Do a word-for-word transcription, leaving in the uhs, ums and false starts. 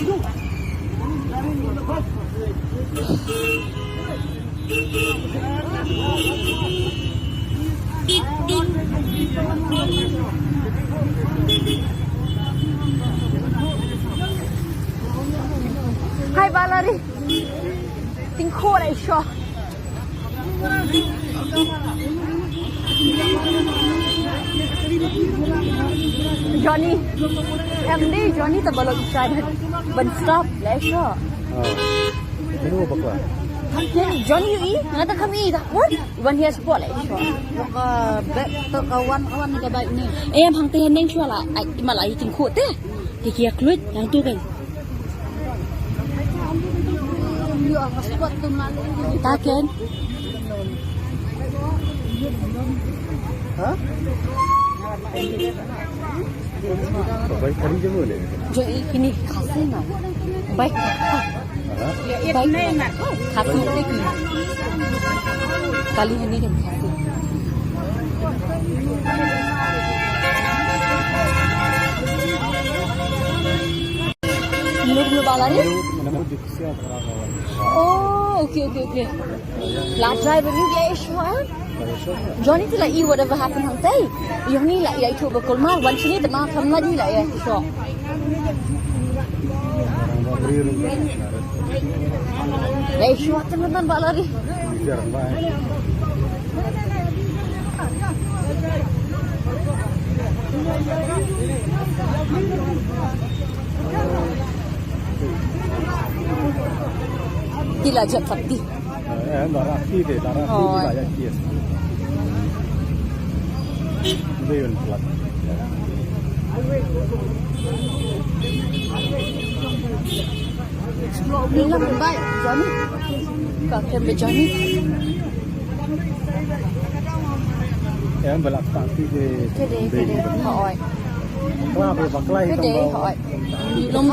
Hi, Valerie. Tingkhuh la i shuwa. Johnny. Em dei Johnny ta ba la i shuwa. Ban stop la i shuwa. Ah. Ino bakla? Johnny ïohi, nga ta kham ïohi ta. What? Wan hiar spot la i shuwa. Ka bek to ka wan ka wan ka bek ni. Em hangta hynnin shuwa la. Ai, ma la i tingkhuh te. Ki ki ïa kluit hangtu kan. Ta ken. Ha? Babai kari jamu le. Jo, i kini Khasi na. Bai. Aha. Bai. Khasi te ki. Kali hani kan Khasi. Lok lo bala ni? Oh, okay, okay, okay. La driver ni dia isu ha? Johnny ti la i whatever happened hangtai. Johnny la i itu betul ma. Wan sini te ma kam lagi la ya isu. La isu ha te nonton bala ni. Ti la jot pati. Eh, darah ti de, darah ti. Oh. Ti la jot ti. Dia yang telat. Ila bai Johnny. Ka kem be Johnny. Em belak tang ti de. Kede, kede. Oi. Bakla be bakla. Kede, oi. Lom